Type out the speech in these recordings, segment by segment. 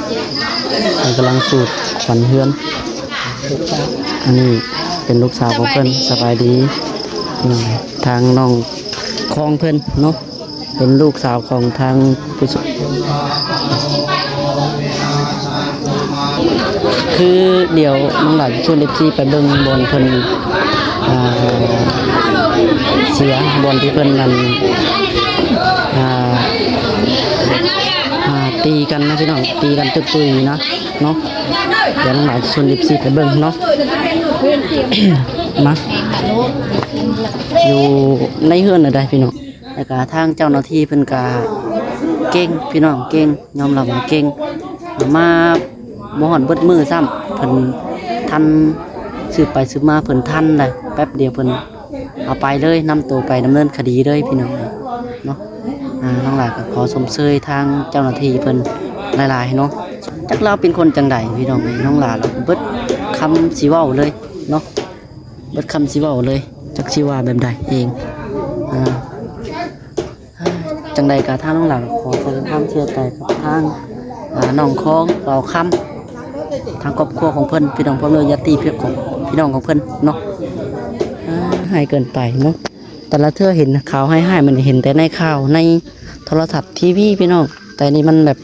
ເພິ່ນກຳລັງສູດຂວັນເຮືອນ. ອັນນີ້ເປັນລູກສາວຂອງເພິ່ນ. ສະບາຍດີ. ອືມ ທາງນ້ອງຄອງເພິ່ນເນາະ ເປັນລູກສາວຂອງທາງຜູ້ສ- ຄືດຽວນ້ອງຫຼ້າຊວນເອັຟຊີໄປເບິ່ງບ່ອນເພິ່ນ ອ່າ ເສຍ ບ່ອນທີ່ເພິ່ນນັ້ນ ອ່າ ອ່າ ຕີກັນນະພີ່ນ້ອງ ຕີກັນຕຶກຕຸຍນະເນາະ. ດຽວນ້ອງຫຼ້າຊວນເອັຟຊີໄປເບິ່ງເນາະ ມາ ຢູ່ໃນເຮືອນນະໄດ໋ພີ່ນ້ອງ. ແລ້ວກະທາງເຈົ້າໜ້າທີ່ເພິ່ນກະເກັ່ງພີ່ນ້ອງ ເກັ່ງ ຍອມຮັບວ່າເກັ່ງ ມາບໍ່ຮອດເບິດມື້ຊ້ຳ ເພິ່ນທັນ ສືບໄປສືບມາເພິ່ນທັນໄດ໋ ແປັບດຽວເພິ່ນເອົາໄປເລີຍ ນຳໂຕໄປດຳເນີນຄະດີເລີຍພີ່ນ້ອງເນາະ. ອ່າ ນ້ອງຫຼ້າກະຂໍຊົມເຊີຍທາງເຈົ້າໜ້າທີ່ເພິ່ນຫຼາຍໆເນາະ. ຈັກລາວເປັນຄົນຈັ່ງໃດພີ່ນ້ອງເອີຍ ນ້ອງຫຼ້າລະເບິດຄຳຊິເວົ້າເລີຍເນາະ. ເບິດຄຳຊິເວົ້າເລີຍ ຈັກຊິວ່າແບບໃດເອງ. ອ່າ ຈັ່ງໃດກະທາງນ້ອງຫຼ້າຂໍສະແດງຄວາມເສຍໃຈກັບທາງ ອ່າ ນ້ອງຄອງ ບ່າວຄຳ ທາງຄອບຄົວຂອງເພິ່ນ ພີ່ນ້ອງພ້ອມດ້ວຍຍາດຕິຂອງພີ່ນ້ອງຂອງເພິ່ນເນາະ. ຮ້າຍເກີນໄປເນາະ ແຕ່ລະເທື່ອເຫັນຂ່າວຮ້າຍໆ ມັນເຫັນແຕ່ໃນຂ່າວໃນໂທລະທັດ ທີວີ ພີ່ນ້ອງ ແຕ່ນີ້ມັນແບບ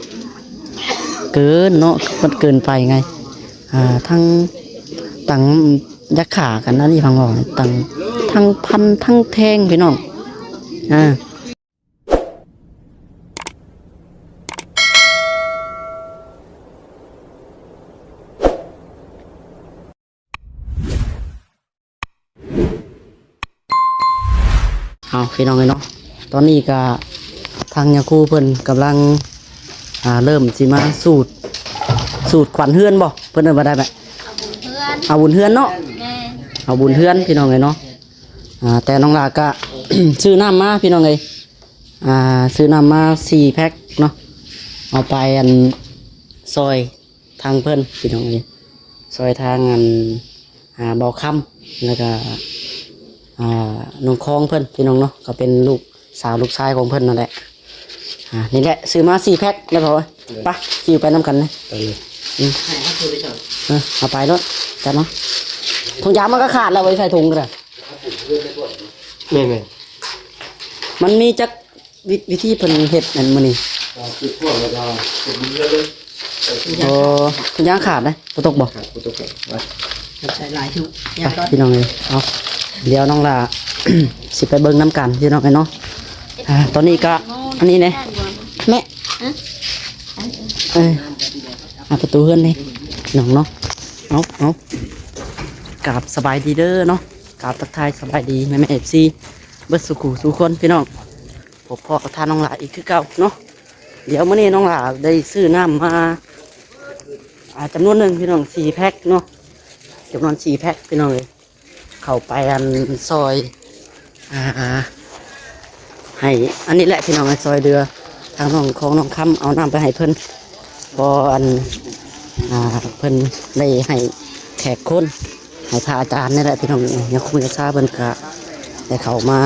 ເກີນເນາະ ມັນເກີນໄປໄງ. ອ່າ ທັງ ຕັ້ງຢາກຂ້າກັນ ອັນນີ້ຟັງເວົ້າ ຕັ້ງ ທັງຟັນທັງແທງພີ່ນ້ອງ. ອ່າ ເອົາ ພີ່ນ້ອງເອີຍເນາະ ຕອນນີ້ກະທາງຍາຄູເພິ່ນກຳລັງ ອ່າ ເລີ່ມຊິມາສູດ ສູດຂວັນເຮືອນບໍ່ ເພິ່ນເອີ້ນວ່າໄດ໋ແບບ ເອົາບຸນເຮືອນ ເອົາບຸນເຮືອນເນາະ ແມ່ນ ເອົາບຸນເຮືອນພີ່ນ້ອງເອີຍເນາະ. ອ່າ ແຕ່ນ້ອງຫຼ້າກະ ຊື້ນ້ຳມາພີ່ນ້ອງເອີຍ ອ່າ ຊື້ນ້ຳມາສີ່ແພັກເນາະ ເອົາໄປອັນ ຊ່ອຍ ທາງເພິ່ນພີ່ນ້ອງເອີຍ ຊ່ອຍທາງອັນ ອ່າ ບ່າວຄຳ ແລ້ວກະ ອ່າ ນ້ອງຄອງເພິ່ນພີ່ນ້ອງເນາະ ກະເປັນລູກສາວລູກຊາຍຂອງເພິ່ນນັ້ນແຫຼະ. ອ່າ ນີ້ແຫຼະ ຊື້ມາສີ່ແພັກແລ້ວພໍ່ ໄປ ຫິ້ວໄປນຳກັນເລີຍ. ອືມ ເອີ ເອົາໄປໂລດ ຈັດເນາະ ຖົງຢາງມັນກະຂາດແລ້ວ ໄວ້ໃສ່ຖົງກະໄດ້. ແມ່ນໆ ມັນມີຈັກ ວິ ວິທີເພິ່ນເຮັດອັນມື້ນີ້ ເອົາ ຈຸດພວກແລ້ວກໍເຮັດເຮືອນເລີຍ. ໂອ້ ຍັງຂາດເດ້ ບໍ່ຕົກບໍ່? ຂາດ ບໍ່ຕົກ ໄປ ໃສ່ຫຼາຍຢູ່ ໄປ ພີ່ນ້ອງເອີຍ ເອົາ ດຽວນ້ອງຫຼ້າ ຊິໄປເບິ່ງນຳກັນ ພີ່ນ້ອງເອີຍເນາະ. ອ່າ ຕອນນີ້ກໍ ອັນນີ້ເດ້ ແມ່ ເອີ ອ່າ ປະຕູເຮືອນເດ້ ນ້ອງເນາະ. ເອົາ ເອົາ ກາບສະບາຍດີເດີເນາະ ກາບທັກທາຍສະບາຍດີແມ່ໆ ເອັຟຊີ ເບິດສູ່ຄູ່ສູ່ຄົນ ພີ່ນ້ອງ. ພົບພໍ້ກັບທ່ານນ້ອງຫຼ້າອີກຄືເກົ່າເນາະ. ດຽວມື້ນີ້ນ້ອງຫຼ້າໄດ້ຊື້ນ້ຳມາ ອ່າ ຈຳນວນໜຶ່ງພີ່ນ້ອງ ສີ່ແພັກເນາະ ຈຳນວນສີ່ແພັກພີ່ນ້ອງເອີຍ ເຂົ້າໄປອັນຊ່ອຍ ອ່າ ໃຫ້ອັນນີ້ແຫຼະພີ່ນ້ອງ ຊ່ອຍເຫຼືອທາງນ້ອງຂອງນ້ອງຄຳ ເອົານ້ຳໄປໃຫ້ເພິ່ນ ພໍອັນ ອ່າ ເພິ່ນໄດ້ໃຫ້ແຂກຄົນ ໃຫ້ພະອາຈານນີ້ແຫຼະພີ່ນ້ອງ ຍາຄູຍາຊາເພິ່ນກະໄດ້ເຂົ້າມາ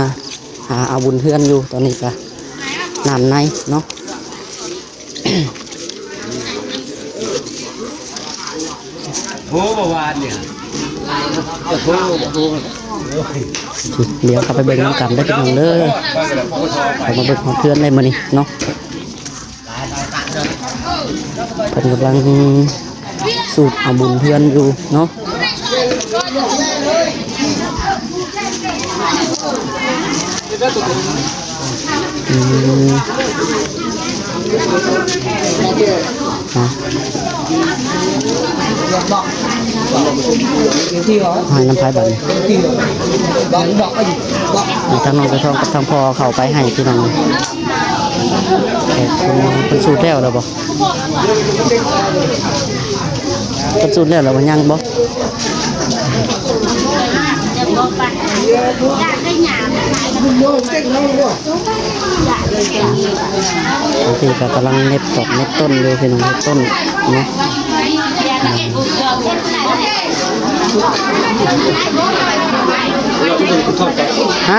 ຫາເອົາບຸນເຮືອນຢູ່ ຕອນນີ້ກະນ້ຳໃນເນາະ. ໂທບໍ່ວານນີ້ ຈະໂທບໍ່ໂທ. ດຽວເຂົ້າໄປເບິ່ງນຳກັນເດີພີ່ນ້ອງເດີ ເຂົ້າມາເບິ່ງຮອດເຮືອນໄດ້ມື້ນີ້ເນາະ. ເພິ່ນກຳລັງສູດເອົາບຸນເຮືອນຢູ່ເນາະ. ອືມ ຮະ ໃຫ້ນຳໃຜບັດນີ້? ໃຫ້ທາງນ້ອງຕາທອງກັບທາງພໍ່ເຂົ້າໄປໃຫ້ພີ່ນ້ອງ. ເອີ ເພິ່ນ ເພິ່ນສູດແລ້ວແລ້ວບໍ່? ເພິ່ນສູດແລ້ວແລ້ວບໍ່? ຍັງບໍ່? ບາງທີກໍກຳລັງເນັບຕອກເນັບຕົ້ນຢູ່ ພີ່ນ້ອງ ເນັບຕົ້ນເນາະ. ຮະ?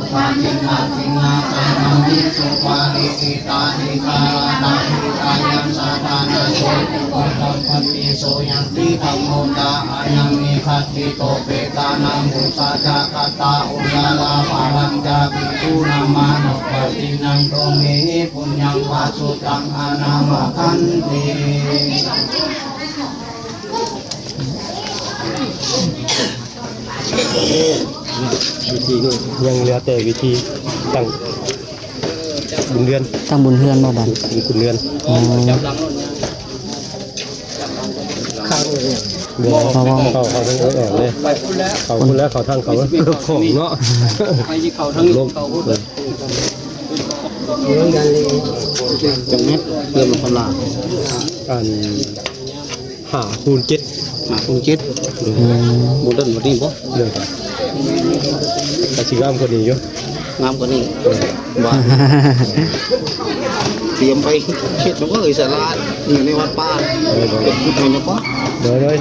Tani karana hitayaṃ saddhanaso upasampatti so yanti dhammodāhayaṃ nikkhattito petānaṃ vusaccagatā uḷārā balañca bhikkhūnamanuppadinnaṃ tumhehi puññaṃ pasutaṃ anappakanti. ວິທີນີ້ຍັງເຫຼືອແຕ່ວິທີຕັ້ງບຸນເຮືອນ ຕັ້ງບຸນເຮືອນບໍ່ບັດ? ບຸນເຮືອນ ອໍ ເຂົ້າ ເຂົ້າ ເຂົ້າທາງເອີ່ນເດ້ ເຂົ້າພຸ້ນແລ້ວ ເຂົ້າທາງເຂົາຂອງເນາະ ໄປທີ່ເຂົ້າທາງນີ້ ລົງ ເຂົ້າພຸ້ນ ຈັກແມັດ ເລີ່ມຄວາມລາວ ອັນ ຫ້າຄູນເຈັດ ຫ້າຄູນເຈັດ ອືມ ໂມເດີນກວ່ານີ້ບໍ່? ໂດຍ ກະຊິງາມກວ່ານີ້ຢູ່ ງາມກວ່ານີ້ ເອີ ວ່າ ຕຽມໄປເຮັດນຳເອີຍສາລາ ຢູ່ໃນວັດປ່າ ໂດຍ ໂດຍ ເຮັດໃຫ້ນະ ໂດຍ ໂດຍ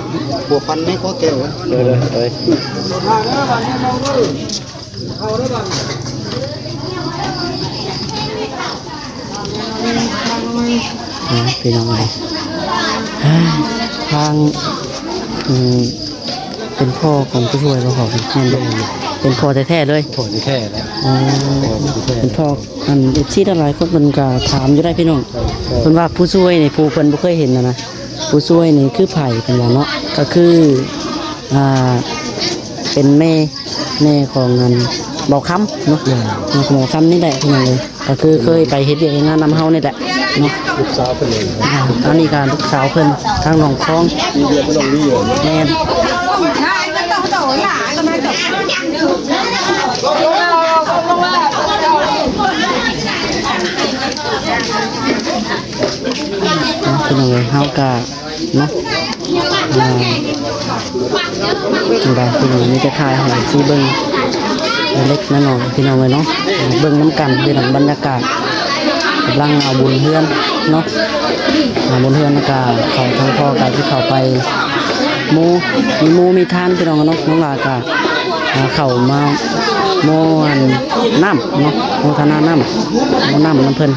ພົວພັນໃນກໍແກ້ວ ໂດຍ ໂດຍ ໂດຍ ເອົາ ພີ່ນ້ອງເອີຍ ທາງ ອືມ ເປັນພໍ່ຂອງຜູ້ຊ່ວຍບໍ່ພໍ່? ແມ່ນບໍ່? ເປັນພໍ່ແທ້ໆເລີຍ ພໍ່ແທ້ໆແຫຼະ ອໍ ພໍ່ແທ້ໆ ເປັນພໍ່ ອັນ ເອັຟຊີ ຫຼາຍໆຄົນເພິ່ນກໍຖາມຢູ່ໄດ໋ພີ່ນ້ອງ ເອີ ເພິ່ນວ່າຜູ້ຊ່ວຍນີ້ ຜູ້ເພິ່ນບໍ່ເຄີຍເຫັນນະນະ ຜູ້ຊ່ວຍນີ້ຄືໃຜ ເພິ່ນວ່າເນາະ ກໍຄື ອ່າ ເປັນແມ່ ແມ່ຂອງອັນເບົາຄຳເນາະ ແມ່ຂອງເບົາຄຳນີ້ແຫຼະພີ່ນ້ອງເອີຍ ກໍຄືເຄີຍໄປເຮັດວຽກເຮັດງານນຳເຮົານີ້ແຫຼະເນາະ ລູກສາວເພິ່ນເອງ ອ່າ ອັນນີ້ກໍລູກສາວເພິ່ນ ທາງໜອງຄອງ ແມ່ນ ພີ່ນ້ອງເອີຍ ເຮົາກໍ ເນາະ ອ່າ ຈັ່ງໃດພີ່ນ້ອງ ມີແຕ່ຖ່າຍໃຫ້ເອັຟຊີເບິ່ງເລັກໆນ້ອຍໆ ພີ່ນ້ອງເອີຍເນາະ ເບິ່ງນຳກັນ ພີ່ນ້ອງ ບັນຍາກາດ ກຳລັງເອົາບຸນເຮືອນເນາະ ເອົາບຸນເຮືອນ ແລ້ວກະເຂົາ ທາງພໍ່ກະຊິເຂົ້າໄປ ໝູ່ ມີໝູ່ມີທ່ານ ພີ່ນ້ອງເນາະ ນ້ອງຫຼ້າກະ ອ່າ ເຂົ້າມາ ໂມອັນ ນ້ຳເນາະ ໂມທະນານ້ຳ ໂມນ້ຳນຳເພິ່ນ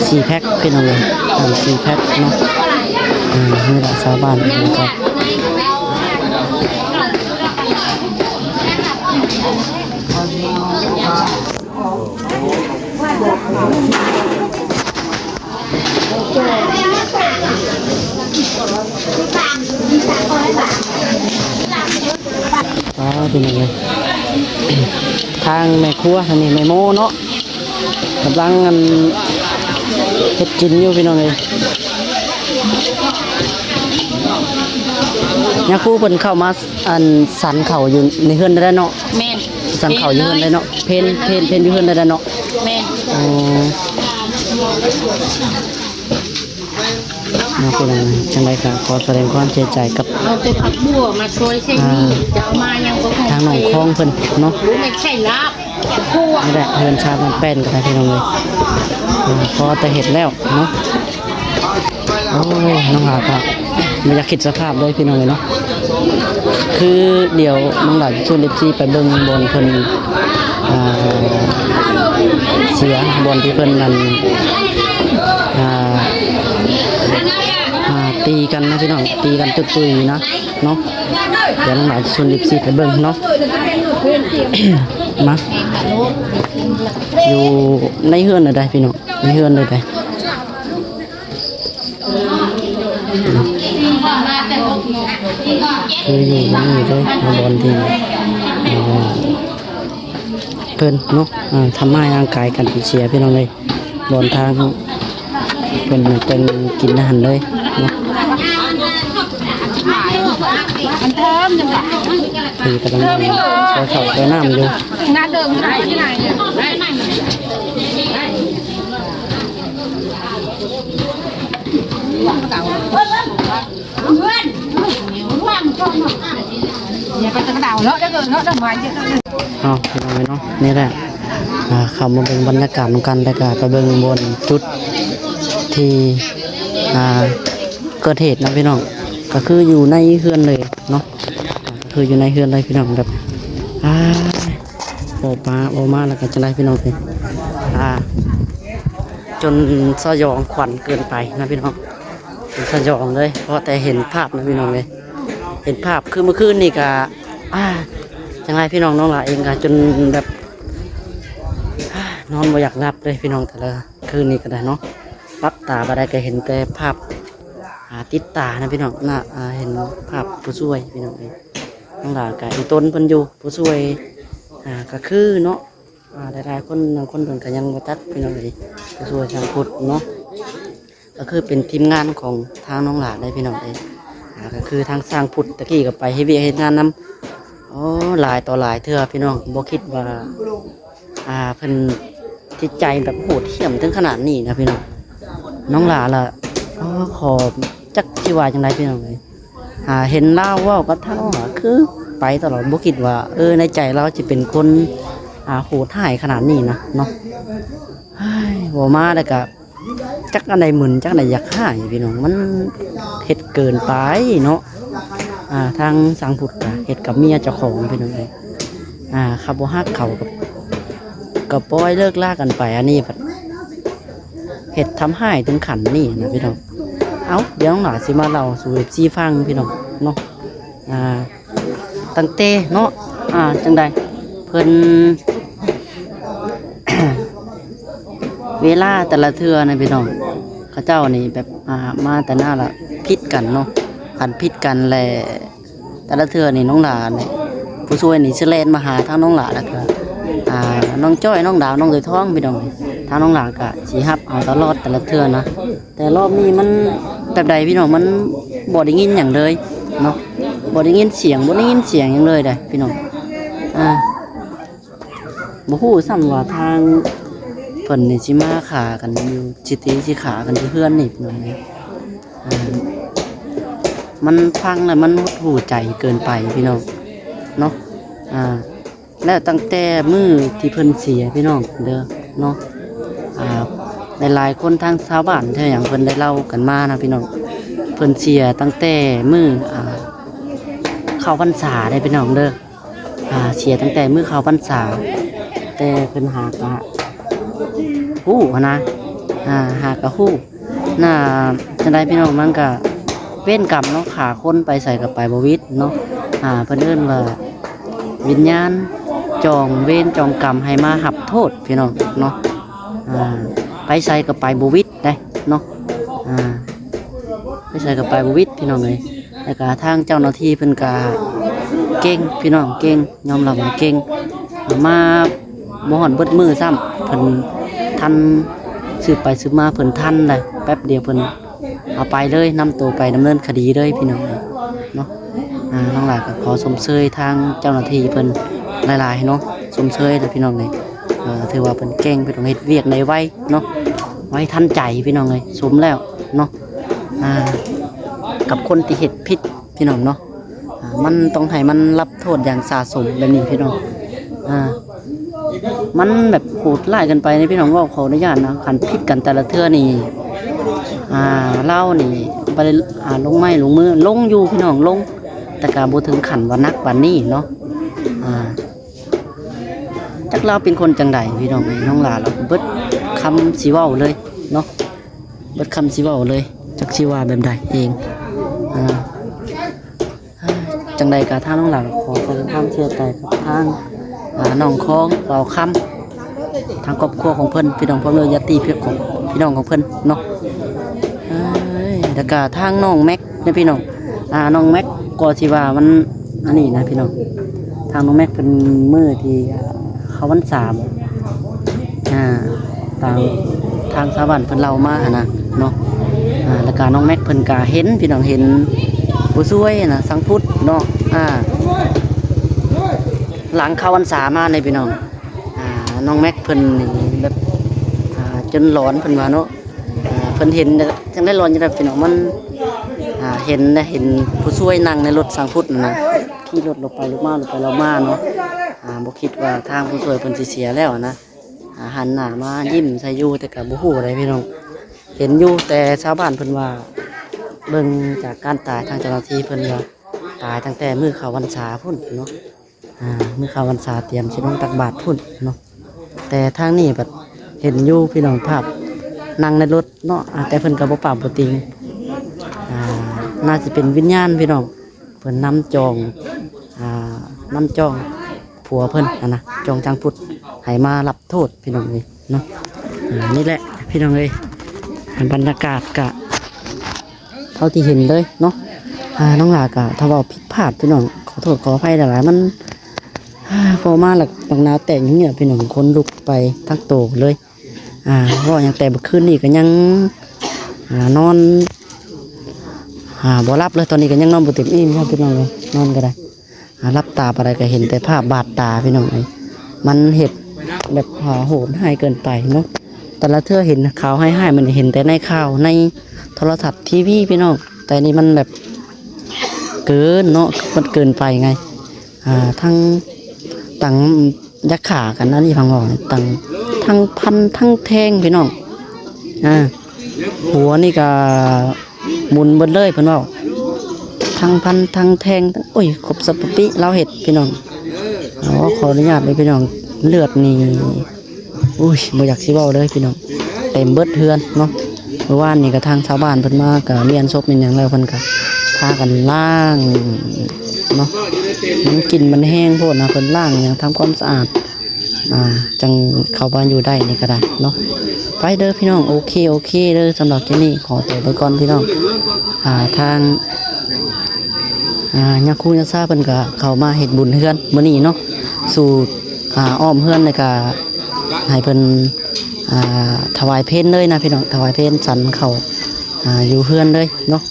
ສີ່ແພັກພີ່ນ້ອງເອີຍ ເອົາສີ່ແພັກເນາະ ເອີ ນີ້ແຫຼະຊາວບ້ານເພິ່ນກໍ ອ່າ ພີ່ນ້ອງເອີຍ ທາງແມ່ຄົວ ທາງນີ້ແມ່ໂມເນາະ ກຳລັງອັນເຮັດກິນຢູ່ພີ່ນ້ອງເອີຍ ຍາຄູເພິ່ນເຂົ້າມາອັນສັນເຂົ້າຢູ່ໃນເຮືອນໄດ້ເນາະ ແມ່ນ ສັນເຂົ້າຢູ່ເຮືອນໄດ້ເນາະ ເພນ ເພນ ເພນຢູ່ເຮືອນໄດ້ເນາະ ແມ່ນ ອໍ ເນາະ ພີ່ນ້ອງ ຈັ່ງໃດກໍຂໍສະແດງຄວາມເສຍໃຈກັບ ເອົາແຕ່ຜັກບົວມາຊ່ວຍໃຊ້ໜີ້ ອ່າ ຈະເອົາມາຍັງບໍ່ພໍ ທາງໜອງຄອງເພິ່ນເນາະ ບໍ່ແມ່ນໃຊ້ລາບ ນີ້ແຫຼະ ເຮືອນຊາວບ້ານແປ້ນກໍໄດ້ພີ່ນ້ອງເອີຍ ອ່າ ພໍແຕ່ເຮັດແລ້ວເນາະ ໂອ້ຍ ນ້ອງຫຼ້າກໍບໍ່ຢາກຄິດສະພາບເລີຍພີ່ນ້ອງເອີຍເນາະ ຄືດຽວນ້ອງຫຼ້າຈະຊວນເອັຟຊີໄປເບິ່ງບ່ອນເພິ່ນ ອ່າ ເສຍ ບ່ອນທີ່ເພິ່ນນັ້ນ ອ່າ ອ່າ ຕີກັນນະພີ່ນ້ອງ ຕີກັນຕຸດຕຸຍນະເນາະ ດຽວນ້ອງຫຼ້າຈະຊວນເອັຟຊີໄປເບິ່ງເນາະ ມາ ຢູ່ໃນເຮືອນໃດພີ່ນ້ອງ ໃນເຮືອນໃດ ຄືຢູ່ນີ້ເດີ ບ່ອນທີ່ ອ່າ ເພິ່ນເນາະ ອ່າ ທຳຮ້າຍຮ່າງກາຍກັນຈົນເສຍພີ່ນ້ອງເອີຍ ບ່ອນທາງເພິ່ນ ເພິ່ນກິນອາຫານເລີຍເນາະ ຄືກຳລັງຊ່ອຍເຂົ້າຊ່ອຍນ້ຳຢູ່ ເອົາ ພີ່ນ້ອງເອີຍເນາະ ນີ້ແຫຼະ ອ່າ ເຂົ້າມາເບິ່ງບັນຍາກາດນຳກັນ ແລ້ວກະໄປເບິ່ງບ່ອນຈຸດທີ່ ອ່າ ເກີດເຫດເນາະພີ່ນ້ອງ ກໍຄືຢູ່ໃນເຮືອນເລີຍເນາະ ຄືຢູ່ໃນເຮືອນເລີຍພີ່ນ້ອງ ແບບ ອ່າ ອອກມາ ອອກມາແລ້ວກໍຈັ່ງໃດພີ່ນ້ອງເອີຍ ອ່າ จนสยองขวัญเกินไปนะพี่น้อง จนสยองเลย เพราะแต่เห็นภาพนะพี่น้องเอ้ย เห็นภาพ คือเมื่อคืนนี่ก็ อ่า จั่งใด๋พี่น้อง น้องหล่าเองก็จนแบบ นอนบ่อยากหลับเลยพี่น้อง แต่ละคืนนี้ก็ได้เนาะ หลับตาบ่ได้ก็เห็นแต่ภาพ อ่า ติดตานะพี่น้องนะ อ่า เห็นภาพผู้ช่วยพี่น้องเอ้ย น้องหล่าก็อีตนเพิ่นอยู่ ผู้ช่วย อ่า ก็คือเนาะ อ่า หลายๆ คน บางคนเพิ่นก็ยังบ่จักพี่น้องเอ้ย ผู้ช่วยช่างพุทธเนาะ ก็คือเป็นทีมงานของทางน้องหล่าเด้พี่น้องเอ้ย อ่า ก็คือทางช่างพุทธตะกี้ก็ไปเฮ็ดเวียกเฮ็ดงานนำ โอ้ หลายต่อหลายเทื่อพี่น้อง บ่คิดว่า อ่า เพิ่นจิตใจแบบโหดเหี้ยมถึงขนาดนี้นะพี่น้อง น้องหล่าล่ะ โอ้ ขอจักสิว่าจั่งใด๋พี่น้องเอ้ย อ่า เห็นลาวเว้ากับทางน้องหล่าคือไปตลอด บ่คิดว่า เออ ในใจลาวสิเป็นคน อ่า โหดร้ายขนาดนี้นะเนาะ เฮ้ย เว้ามาแล้วก็ จักอันใด๋มึน จักอันใด๋อยากร้ายพี่น้อง มันเฮ็ดเกินไปเนาะ อ่า ทางช่างพุทธก็เฮ็ดกับเมียเจ้าของพี่น้องเอ้ย อ่า เขาบ่ฮักเขาก็ ก็ปล่อยเลิกลากันไป อันนี้บัดเฮ็ดทำร้ายถึงขั้นนี้นะพี่น้อง เอ้า เดี๋ยวน้องหล่าสิมาเล่าสู่ เอฟซี ฟังพี่น้องเนาะ อ่า ตั้งแต่เนาะ อ่า จั่งใด๋ เพิ่น เวลาแต่ละเทื่อนะพี่น้อง เขาเจ้านี่แบบ อ่า มาแต่หน้าละผิดกันเนาะ คันผิดกันแหละ แต่ละเทื่อนี่น้องหล่านี่ ผู้ช่วยนี่สิแล่นมาหาทางน้องหล่า แล้วก็ อ่า น้องจ้อย น้องดาว น้องสายทองพี่น้อง ทางน้องหล่าก็สิรับเอาตลอดแต่ละเทื่อนะ แต่รอบนี้มันแบบใด๋พี่น้อง มันบ่ได้ยินหยังเลยเนาะ บ่ได้ยินเสียง บ่ได้ยินเสียงหยังเลยเด้พี่น้อง อ่า บ่ฮู้ซ้ำว่าทางเพิ่นนี่สิมาฆ่ากันอยู่ สิตี สิฆ่ากันอยู่เฮือนนี่พี่น้องเอ้ย อ่า มันฟังแล้วมันหดหู่ใจเกินไปพี่น้องเนาะ อ่า แล้วตั้งแต่มื้อที่เพิ่นเสียพี่น้องเด้อเนาะ อ่า หลายๆ คนทางชาวบ้านแถวหยังเพิ่นได้เล่ากันมานะพี่น้อง เพิ่นเสียตั้งแต่มื้อ อ่า เข้าพรรษาเด้พี่น้องเด้อ อ่า เสียตั้งแต่มื้อเข้าพรรษา แต่เพิ่นหากะฮู้หั้นนะ อ่า หากะฮู้ น่า จั่งใด๋พี่น้อง มันก็เวรกรรมเนาะ ฆ่าคนไปไสก็ไปบ่หวิดเนาะ อ่า เพิ่นเอิ้นว่าวิญญาณจองเวรจองกรรมให้มารับโทษพี่น้องเนาะ อ่า ไปไสก็ไปบ่หวิดเด้เนาะ อ่า ไปไสก็ไปบ่หวิดพี่น้องเอ้ย แล้วก็ทางเจ้าหน้าที่เพิ่นก็เก่งพี่น้อง เก่ง ยอมรับว่าเก่ง มาบ่ฮอดเบิดมื้อซ้ำ เพิ่นทัน สืบไปสืบมาเพิ่นทันได้ แป๊บเดียวเพิ่นเอาไปเลย นำตัวไปดำเนินคดีเลยพี่น้องเนาะ อ่า น้องหล่าก็ขอชมเชยทางเจ้าหน้าที่เพิ่นหลายๆ เนาะ ชมเชยเด้อพี่น้องเอ้ย เอ่อ ถือว่าเพิ่นเก่ง เพิ่นต้องเฮ็ดเวียกได้ไวเนาะ ไวทันใจพี่น้องเอ้ย สมแล้วเนาะ อ่า กับคนที่เฮ็ดผิดพี่น้องเนาะ อ่า มันต้องให้มันรับโทษอย่างสาสมแบบนี้พี่น้อง อ่า มันแบบโหดร้ายเกินไปนะพี่น้อง เว้าขออนุญาตนะ คันผิดกันแต่ละเทื่อนี่ อ่า ลาวนี่บ่ได้ อ่า ลงไม้ลงมือ ลงอยู่พี่น้อง ลง แต่ก็บ่ถึงขั้นว่าหนักปานนี้เนาะ อ่า จักลาวเป็นคนจั่งใด๋พี่น้องเอ้ย น้องหล่าลาวเบิดคำสิเว้าเลยเนาะ เบิดคำสิเว้าเลย จักสิว่าแบบใด๋เอง อ่า จั่งใด๋ก็ทางน้องหล่าขอแสดงความเสียใจกับทาง อ่า น้องของบ่าวคำ ทางครอบครัวของเพิ่น พี่น้องพ่อแม่ญาติพี่ของ พี่น้องของเพิ่นเนาะ เอ้ย แล้วก็ทางน้องแม็กนะพี่น้อง อ่า น้องแม็กก็สิว่ามันอันนี้นะพี่น้อง ทางน้องแม็กเพิ่นมื้อที่ อ่า เข้าพรรษา อ่า ตามทางชาวบ้านเพิ่นเล่ามาหั้นนะเนาะ อ่า แล้วก็น้องแม็กเพิ่นก็เห็นพี่น้อง เห็นผู้ช่วยนะ สังพุทธเนาะ อ่า หลังเข้าพรรษามานี่พี่น้อง อ่า น้องแม็กเพิ่นนี่แบบ อ่า จนหลอนเพิ่นว่าเนาะ อ่า เพิ่นเห็นจั่งใด๋หลอนจั่งใด๋พี่น้อง มัน อ่า เห็นนะ เห็นผู้ช่วยนั่งในรถสังพุทธนั่นนะ ขี่รถหลบไปหลบมา หลบไปหลบมาเนาะ อ่า บ่คิดว่าทางผู้ช่วยเพิ่นสิเสียแล้วนะ อ่า หันหน้ามายิ้มใส่อยู่ แต่ก็บ่ฮู้ใด๋พี่น้อง เห็นอยู่ แต่ชาวบ้านเพิ่นว่า เบิ่งจากการตายทางเจ้าหน้าที่เพิ่นว่า ตายตั้งแต่มื้อเข้าพรรษาพุ้นเนาะ อ่า มื้อเข้าพรรษาเตรียมสิลงตักบาตรพุ้นเนาะ แต่ทางนี้บัดเห็นอยู่พี่น้อง ภาพ ນັ່ງໃນລົດເນາະ ອາ ແຕ່ເພິ່ນກໍບໍ່ປາກບໍ່ຕິງ ອາ ໜ້າຊິເປັນວິນຍານພີ່ນ້ອງ ເພິ່ນນຳຈອງ ອາ ນຳຈອງຜົວເພິ່ນຫັ້ນນະ ຈອງຈາງພຸດໃຫ້ມາຮັບໂທດພີ່ນ້ອງເອີຍເນາະ ອາ ນີ້ແຫຼະພີ່ນ້ອງເອີຍ ບັນຍາກາດກະເທົ່າທີ່ເຫັນເລີຍເນາະ ອາ ນ້ອງຫຼ້າກະຖ້າເວົ້າຜິດພາດພີ່ນ້ອງ ຂໍໂທດຂໍອະໄພຫຼາຍໆ ມັນ ອາ ພໍມາແລ້ວບັກໜາວແຕກຢູ່ນີ້ແຫຼະພີ່ນ້ອງ ຂົນລຸກໄປທັງໂຕເລີຍ ອາ ເວົ້າຫຍັງແຕ່ເມື່ອຄືນນີ້ກໍຍັງ ອາ ນອນ ອາ ບໍ່ຫຼັບເລີຍ ຕອນນີ້ກໍຍັງນອນບໍ່ເຕັມອີ່ມເລີຍພີ່ນ້ອງເອີຍ ນອນກໍໄດ້ ອາ ຫຼັບຕາປານໃດກໍເຫັນແຕ່ພາບບາດຕາພີ່ນ້ອງເອີຍ ມັນເຮັດແບບ ອາ ໂຫດຮ້າຍເກີນໄປເນາະ ແຕ່ລະເທື່ອເຫັນຂ່າວຮ້າຍໆ ມັນເຫັນແຕ່ໃນຂ່າວໃນໂທລະທັດ ທີວີ ພີ່ນ້ອງ ແຕ່ນີ້ມັນແບບເກີນເນາະ ມັນເກີນໄປໄງ ອ່າ ທັງ ຕັ້ງຢາກຂ້າກັນ ອັນນີ້ຟັງເວົ້າ ຕັ້ງ ທັງຟັນທັງແທງພີ່ນ້ອງ ອ່າ ຫົວນີ້ກະໝຸນເບິດເລີຍເພິ່ນເວົ້າ ທັງຟັນທັງແທງ ໂອ້ຍ ຄົບສັບປະປິລາວເຮັດພີ່ນ້ອງ ອໍ ຂໍອະນຸຍາດເດີພີ່ນ້ອງ ເລືອດນີ້ ໂອ້ຍ ບໍ່ຢາກຊິເວົ້າເລີຍພີ່ນ້ອງ ເຕັມເບິດເຮືອນເນາະ ມື້ວານນີ້ກະທາງຊາວບ້ານເພິ່ນມາກະມ້ຽນສົບແມ່ນຫຍັງແລ້ວ ເພິ່ນກະພາກັນລ້າງເນາະ ມັນກິ່ນມັນແຮງໂພດນະ ເພິ່ນລ້າງຫຍັງທຳຄວາມສະອາດ ອ່າ ຈັ່ງເຂົ້າມາຢູ່ໄດ້ນີ້ກະໄດ້ເນາະ ໄປເດີພີ່ນ້ອງ ໂອເຄ ໂອເຄເດີ ສຳລັບຄລິບນີ້ຂໍຕົວໄປກ່ອນພີ່ນ້ອງ ອ່າ ທາງ ອ່າ ຍາຄູຍາຊາເພິ່ນກະເຂົ້າມາເຮັດບຸນເຮືອນມື້ນີ້ເນາະ ສູ່ ອ່າ ອ້ອມເຮືອນ ແລ້ວກະໃຫ້ເພິ່ນ ອ່າ ຖວາຍເພນເລີຍນະພີ່ນ້ອງ ຖວາຍເພນສັນເຂົ້າ ອ່າ ຢູ່ເຮືອນເລີຍເນາະ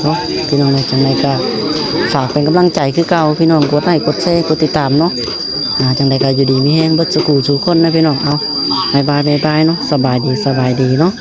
ເນາະ ພີ່ນ້ອງເອີຍ ຈັ່ງໃດກະຝາກເປັນກຳລັງໃຈຄືເກົ່າພີ່ນ້ອງ ກົດໄລ້ກົດແຊກົດຕິດຕາມເນາະ ອ່າ ຈັ່ງໃດກະຢູ່ດີມີແຮງເບິດສູ່ຜູ້ສູ່ຄົນນະພີ່ນ້ອງ ເອົາ ບາຍບາຍ ບາຍບາຍເນາະ ສະບາຍດີ ສະບາຍດີເນາະ.